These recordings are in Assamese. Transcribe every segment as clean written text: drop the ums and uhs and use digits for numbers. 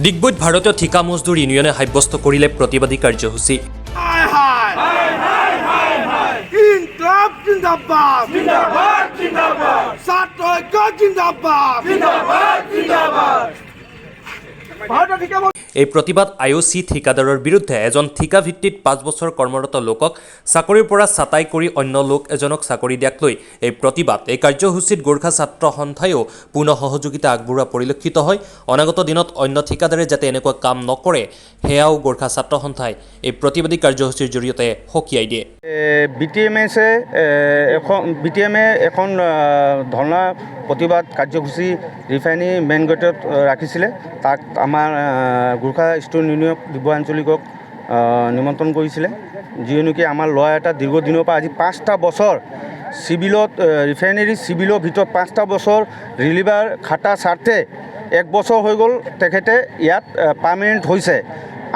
ডিগবৈত ভাৰতীয় ঠিকা মজদুৰ ইউনিয়নে সাব্যস্ত কৰিলে প্ৰতিবাদী কাৰ্যসূচী। হায় হায়, ইনকলাব জিন্দাবাদ, জিন্দাবাদ জিন্দাবাদ, ছাত্ৰ ঐক্য জিন্দাবাদ, জিন্দাবাদ জিন্দাবাদ, ভাৰতীয় ঠিকা এই প্ৰতিবাদ আই অ' চি ঠিকাদাৰৰ বিৰুদ্ধে। এজন ঠিকাভিত্তিত 5 বছৰ কৰ্মৰত লোকক চাকৰিৰ পৰা ছাঁটাই কৰি অন্য লোক এজনক চাকৰি দিয়াক লৈ এই প্ৰতিবাদ। এই কাৰ্যসূচীত গোৰ্খা ছাত্ৰ সন্থাইও পূৰ্ণ সহযোগিতা আগবঢ়োৱা পৰিলক্ষিত হয়। অনাগত দিনত অন্য ঠিকাদাৰে যাতে এনেকুৱা কাম নকৰে, সেয়াও গোৰ্খা ছাত্ৰ সন্থাই এই প্ৰতিবাদী কাৰ্যসূচীৰ জৰিয়তে সকীয়াই দিয়ে। বি টি এম এছে এখন বি টি এমে এখন ধৰ্ণা প্ৰতিবাদ কাৰ্যসূচী ৰিফাইনেৰী মেইন গেটত ৰাখিছিলে। তাক আমাৰ গোৰ্খা ষ্টুডেণ্ট ইউনিয়নক, ডিব্ৰুগড় আঞ্চলিকক নিমন্ত্ৰণ কৰিছিলে। যি নেকি আমাৰ ল'ৰা এটা দীৰ্ঘদিনৰ পৰা আজি 5টা বছৰ চিভিলত, ৰিফাইনেৰী চিভিলৰ ভিতৰত 5টা বছৰ ৰিলিভাৰ খাটা স্বাৰ্থে এক বছৰ হৈ গ'ল, তেখেতে ইয়াত পাৰ্মানেণ্ট হৈছে।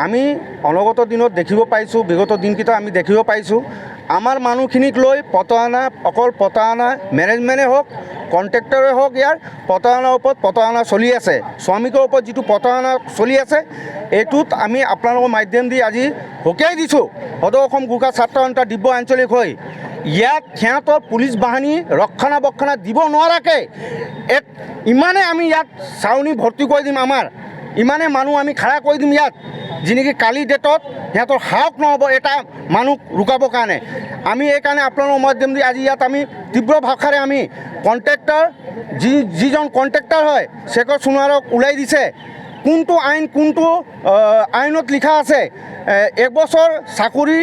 আমি অনাগত দিনত দেখিব পাইছোঁ, বিগত দিনকেইটা আমি দেখিব পাইছোঁ, আমাৰ মানুহখিনিক লৈ প্ৰতাৰণা, অকল প্ৰতাৰণা। মেনেজমেণ্টে হওক, কণ্ট্ৰেক্টৰে হওক, ইয়াৰ প্ৰতাৰণাৰ ওপৰত প্ৰতাৰণা চলি আছে। শ্ৰমিকৰ ওপৰত যিটো প্ৰতাৰণা চলি আছে, এইটোত আমি আপোনালোকৰ মাধ্যম দি আজি সকীয়াই দিছোঁ। সদৌ অসম গোৰ্খা ছাত্ৰ সন্থা ডিব্ৰুগড় আঞ্চলিক হৈ ইয়াত সিহঁতৰ পুলিচ বাহিনী ৰক্ষণাবেক্ষণা দিব নোৱাৰাকৈ এক ইমানে আমি ইয়াত চাউনি ভৰ্তি কৰি দিম, আমাৰ ইমানে মানুহ আমি খাৰা কৰি দিম ইয়াত, যি নেকি কালি ডেটত সিহঁতৰ সাহস নহ'ব এটা মানুহ ৰুকাবৰ কাৰণে। আমি এইকাৰণে আপোনালোকৰ মাধ্যম দি আজি ইয়াত আমি তীব্ৰ ভাষাৰে আমি কণ্ট্ৰেক্টৰ, যিজন কণ্ট্ৰেক্টৰ হয়, শেখৰ সোণোৱালক ওলাই দিছে। কোনটো আইন, কোনটো আইনত লিখা আছে এক বছৰ চাকৰি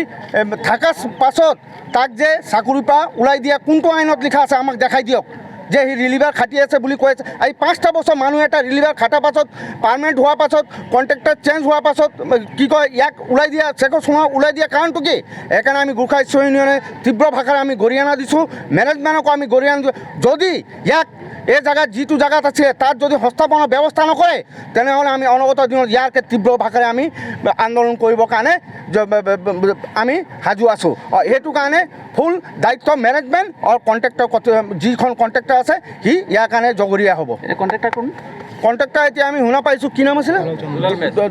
থকাৰ পাছত তাক যে চাকৰিৰ পৰা ওলাই দিয়া, কোনটো আইনত লিখা আছে আমাক দেখাই দিয়ক। যে সি ৰিলিভাৰ খাটি আছে বুলি কৈ আছে, এই 5টা বছৰ মানুহ এটা ৰিলিভাৰ খাটাৰ পাছত, পাৰ্মানেণ্ট হোৱাৰ পাছত, কণ্ট্ৰেক্টৰ চেঞ্জ হোৱাৰ পাছত, কি কয়, ইয়াক ওলাই দিয়া, শেখৰ সোণোৱাল ওলাই দিয়া কাৰণটো কি? সেইকাৰণে আমি গোৰ্খা ষ্টুডেণ্ট ইউনিয়নে তীব্ৰ ভাষাৰে আমি গৰিহণা দিছোঁ, মেনেজমেণ্টকো আমি গৰিহণা দিছোঁ। যদি ইয়াক এই জেগাত, যিটো জেগাত আছিলে, তাত যদি সংস্থাপনৰ ব্যৱস্থা নকৰে, তেনেহ'লে আমি অনাগত দিনত ইয়াৰকে তীব্ৰ ভাষাৰে আমি আন্দোলন কৰিবৰ কাৰণে আমি সাজু আছোঁ। সেইটো কাৰণে ফুল দায়িত্ব মেনেজমেণ্ট আৰু কণ্ট্ৰেক্টৰ, যিখন কণ্ট্ৰেক্টৰ আছে, সি ইয়াৰ কাৰণে জগৰীয়া হ'ব। কণ্ট্ৰেক্টৰ কোন? কণ্ট্ৰেক্টৰ এতিয়া আমি শুনা পাইছোঁ, কি নাম আছিলে,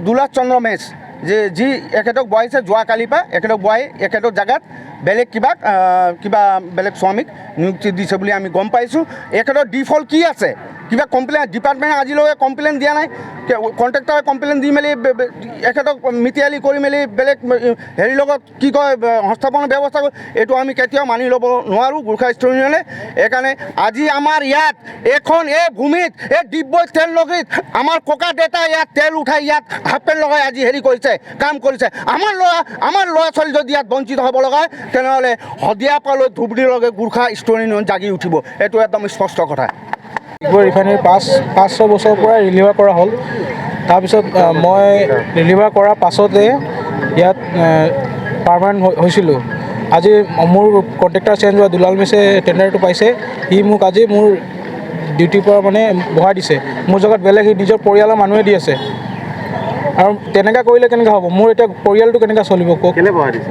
দুলাল চন্দ্ৰ মেচ, যে যি এখেতক বহাইছে যোৱাকালিৰ পৰা। এখেতক বহাই এখেতৰ জেগাত বেলেগ কিবা বেলেগ শ্ৰমিক নিযুক্তি দিছে বুলি আমি গম পাইছোঁ। এখেতৰ ডিফল্ট কি আছে, কিবা কমপ্লেইন ডিপাৰ্টমেণ্টে আজিলৈকে কমপ্লেইন দিয়া নাই। কণ্ট্ৰেক্টৰে কমপ্লেইন দি মেলি এখেতক মিতিয়ালি কৰি মেলি বেলেগ হেৰিৰ লগত, কি কয়, সংস্থাপনৰ ব্যৱস্থা কৰি, এইটো আমি কেতিয়াও মানি ল'ব নোৱাৰোঁ গোৰ্খা ষ্টুডেণ্ট ইউনিয়নে। সেইকাৰণে আজি আমাৰ ইয়াত এইখন এই ভূমিত, এই ডিগবৈ তেল নগৰীত আমাৰ ককা দেউতা ইয়াত তেল উঠাই, ইয়াত হাফ পেণ্ট লগাই আজি হেৰি কৰিছে, কাম কৰিছে। আমাৰ ল'ৰা ছোৱালী যদি ইয়াত বঞ্চিত হ'ব লগা হয়, তেনেহ'লে শদিয়াৰ পৰা লৈ ধুবুৰীলৈকে গোৰ্খা ষ্টুডেণ্ট ইউনিয়ন জাগি উঠিব। এইটো একদম স্পষ্ট কথা। ডিগবৈ ৰিফাইনেৰী 5-6 বছৰৰ পৰাই ৰিলিভাৰ কৰা হ'ল। তাৰপিছত মই ৰিলিভাৰ কৰাৰ পাছতে ইয়াত পাৰ্মানেণ্ট হৈছিলোঁ। আজি মোৰ কণ্ট্ৰেক্টাৰ চেঞ্জ হোৱা দুলাল মেছে টেণ্ডাৰটো পাইছে। সি মোক আজি মোৰ ডিউটিৰ পৰা মানে বহাই দিছে। মোৰ জেগাত বেলেগ সি নিজৰ পৰিয়ালৰ মানুহে দি আছে। আৰু তেনেকুৱা কৰিলে কেনেকৈ হ'ব? মোৰ এতিয়া পৰিয়ালটো কেনেকৈ চলিব, কওক? কেলে বহাই দিছে?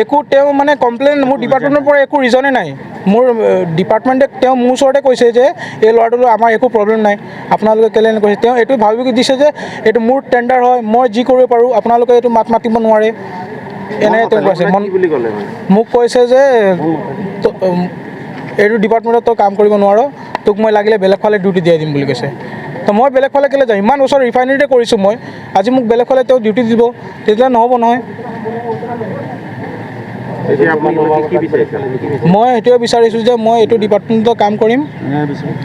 একো তেওঁ মানে কমপ্লেইন মোৰ ডিপাৰ্টমেণ্টৰ পৰা একো ৰিজনেই নাই। মোৰ ডিপাৰ্টমেণ্টে তেওঁ মোৰ ওচৰতে কৈছে যে এই ল'ৰাটোৰ আমাৰ একো প্ৰব্লেম নাই, আপোনালোকে কেলৈ কৈছে? তেওঁ এইটো ভাবি দিছে যে এইটো মোৰ টেণ্ডাৰ হয়, মই যি কৰিব পাৰোঁ, আপোনালোকে এইটো মাত মাতিব নোৱাৰে, এনেকৈ তেওঁ কৈছে। মন কি বুলি ক'লে মানে? মোক কৈছে যে এইটো ডিপাৰ্টমেণ্টত তই কাম কৰিব নোৱাৰ, তোক মই লাগিলে বেলেগ ফালে ডিউটি দিয়াই দিম বুলি কৈছে। তো মই বেলেগ ফালে কেলৈ যাম? ইমান বছৰ ৰিফাইনেৰীতে কৰিছোঁ মই, আজি মোক বেলেগ ফালে তেওঁ ডিউটি দিব, তেতিয়া নহ'ব নহয়। এতিয়া আপুনি কি বিচাৰিছে? মই সেইটোৱে বিচাৰিছোঁ যে মই এইটো ডিপাৰ্টমেণ্টত কাম কৰিম,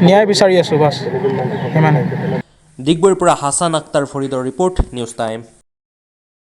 ন্যায় বিচাৰি আছোঁ, বাছ, সিমানে। ডিগবৈৰ পৰা হাছান আক্তাৰ ফৰিদৰ ৰিপৰ্ট, নিউজ টাইম।